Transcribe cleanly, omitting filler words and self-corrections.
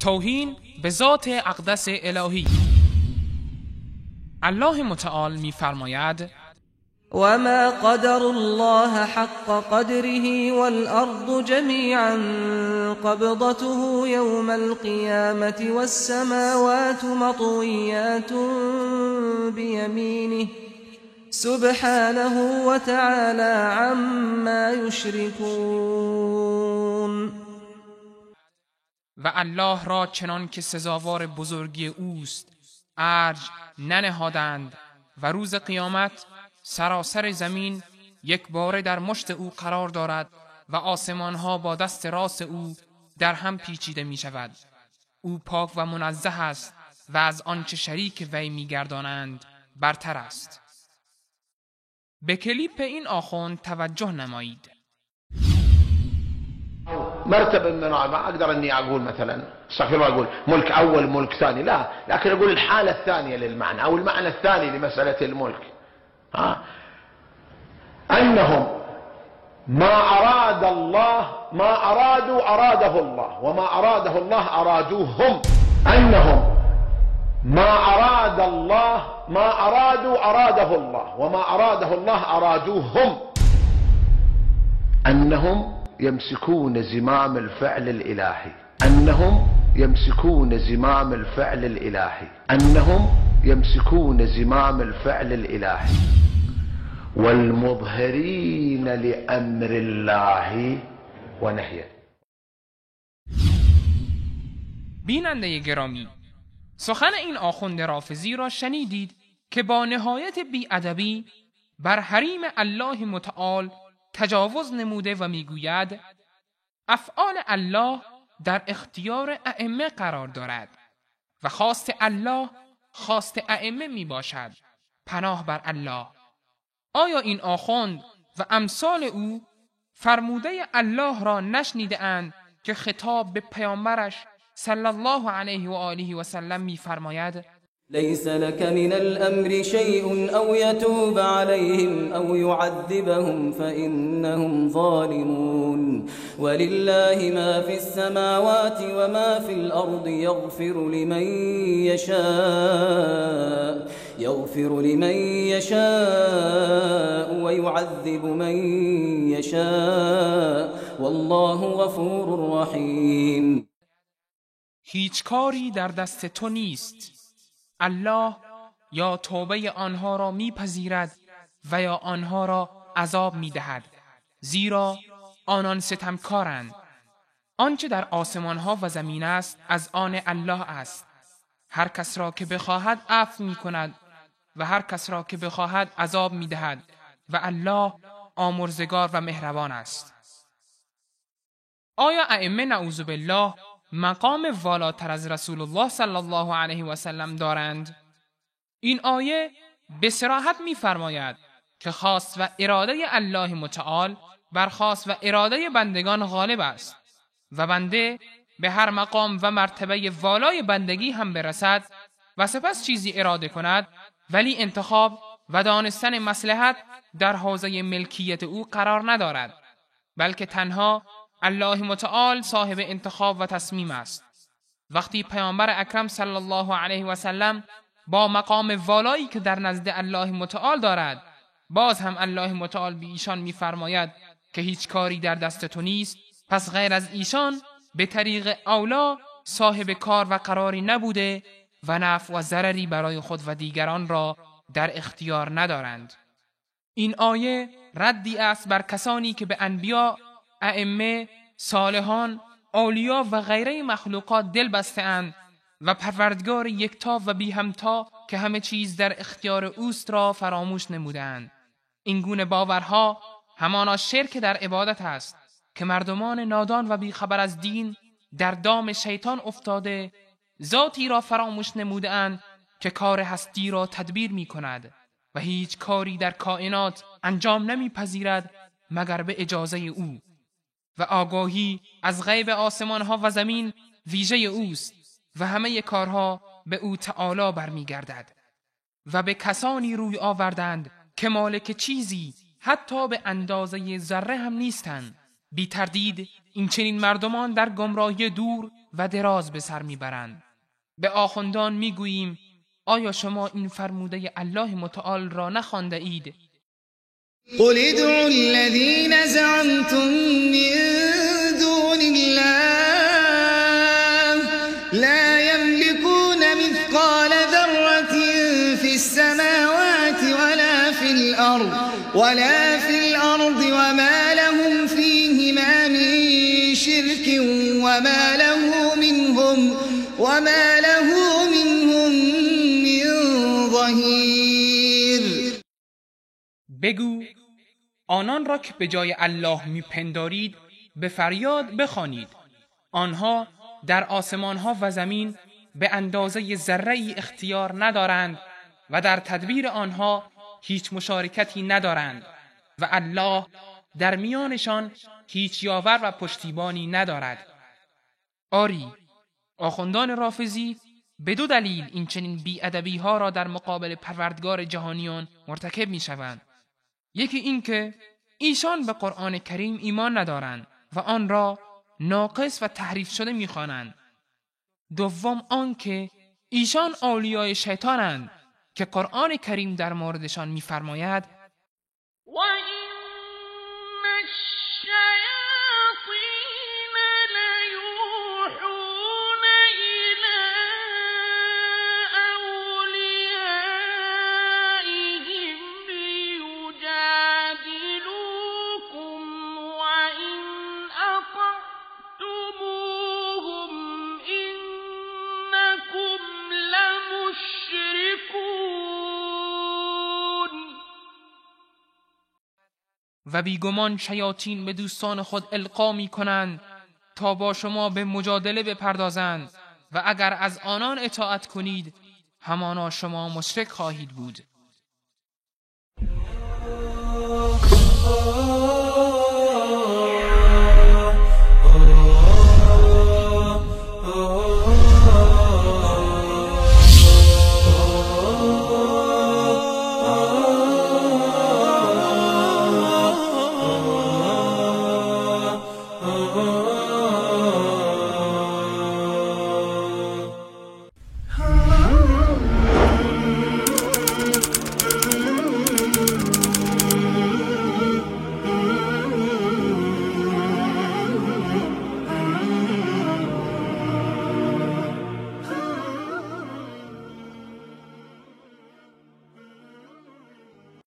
توهین به ذات اقدس الهی. الله متعال می‌فرماید: وما قدر الله حق قدره والأرض جميعا قبضته يوم القيامة والسماوات مطويات بيمينه سبحانه وتعالى عما يشركون. و الله را چنان که سزاوار بزرگی اوست ارج ننهادند و روز قیامت سراسر زمین یک باره در مشت او قرار دارد و آسمانها با دست راست او در هم پیچیده می شود. او پاک و منزه است و از آنچه شریک وی می گردانند برتر است. به کلیپ این آخوند توجه نمایید. مرتبة من ما أقدر أني أقول مثلا استغفر الله، أقول ملك أول ملك ثاني، لا، لكن أقول الحالة الثانية للمعنى أو المعنى الثاني لمسألة الملك، أنهم ما أراد الله ما أرادوا أراده الله، وما أراده الله أرادوه هم. أنهم ما أراد الله ما أرادوا أراده الله، وما أراده الله أرادوه هم. أنهم يمسكون زمام الفعل الإلهي، أنهم يمسكون زمام الفعل الإلهي، أنهم يمسكون زمام الفعل الإلهي والمظهرين لأمر الله ونهيه. بیننده گرامی، سخن این آخوند رافضی را شنیدید که با نهایت بی‌ادبی بر حریم الله متعال تجاوز نموده و میگوید افعال الله در اختیار ائمه قرار دارد و خواست الله خواست ائمه می باشد. پناه بر الله. آیا این آخوند و امثال او فرموده الله را نشنیده اند که خطاب به پیامبرش صلی الله علیه و آله و سلم میفرماید: ليس لك من الأمر شيء أو يتوب عليهم أو يعذبهم فإنهم ظالمون ولله ما في السماوات وما في الأرض يغفر لمن يشاء ويعذب من يشاء والله غفور رحيم. هیچ کاری در دست تو نیست. الله یا توبه آنها را میپذیرد و یا آنها را عذاب میدهد، زیرا آنان ستمکارند. آنچه در آسمانها و زمین است از آن الله است. هر کس را که بخواهد عفو میکند و هر کس را که بخواهد عذاب میدهد و الله آمرزگار و مهربان است. آیا ائمه نعوذ بالله مقام والاتر از رسول الله صلی الله علیه و سلم دارند؟ این آیه به صراحت می‌فرماید که خواست و اراده الله متعال بر خواست و اراده بندگان غالب است و بنده به هر مقام و مرتبه والای بندگی هم برسد و سپس چیزی اراده کند، ولی انتخاب و دانستن مصلحت در حوزه ملکیت او قرار ندارد، بلکه تنها الله متعال صاحب انتخاب و تصمیم است. وقتی پیامبر اکرم صلی الله علیه و سلم با مقام والایی که در نزد الله متعال دارد، باز هم الله متعال به ایشان می‌فرماید که هیچ کاری در دست تو نیست، پس غیر از ایشان به طریق اولا صاحب کار و قراری نبوده و نفع و ضرری برای خود و دیگران را در اختیار ندارند. این آیه ردی است بر کسانی که به انبیا، ائمه، صالحان، اولیا و غیره مخلوقات دل بسته اند و پروردگار یکتا و بی همتا که همه چیز در اختیار اوست را فراموش نمودند. این گونه باورها همانا شرک در عبادت است که مردمان نادان و بیخبر از دین در دام شیطان افتاده ذاتی را فراموش نمودند که کار هستی را تدبیر می کند و هیچ کاری در کائنات انجام نمی پذیرد مگر به اجازه او، و آگاهی از غیب آسمان ها و زمین ویژه اوست و همه کارها به او تعالی برمیگردد. و به کسانی روی آوردند که مالک چیزی حتی به اندازه ذره هم نیستند. بی تردید این چنین مردمان در گمراهی دور و دراز به سر میبرند. به آخوندان میگوییم آیا شما این فرموده الله متعال را نخوانده اید؟ قل ادعوا الذين زعمتم من دون الله لا يملكون مثقال ذرة في السماوات ولا في الأرض وما لهم فيهما من شرك وما له منهم من ظهير. بگو آنان را که به جای الله میپندارید به فریاد بخوانید. آنها در آسمانها و زمین به اندازه ذره‌ای اختیار ندارند و در تدبیر آنها هیچ مشارکتی ندارند و الله در میانشان هیچ یاور و پشتیبانی ندارد. آری، آخوندان رافضی به دو دلیل این چنین بی‌ادبی ها را در مقابل پروردگار جهانیان مرتکب می شوند. یکی این که ایشان به قرآن کریم ایمان ندارند و آن را ناقص و تحریف شده می خوانند. دوم آن که ایشان اولیای شیطانند که قرآن کریم در موردشان می‌فرماید: و بیگمان شیاطین به دوستان خود القا می کنند تا با شما به مجادله بپردازند و اگر از آنان اطاعت کنید همانا شما مشرک خواهید بود.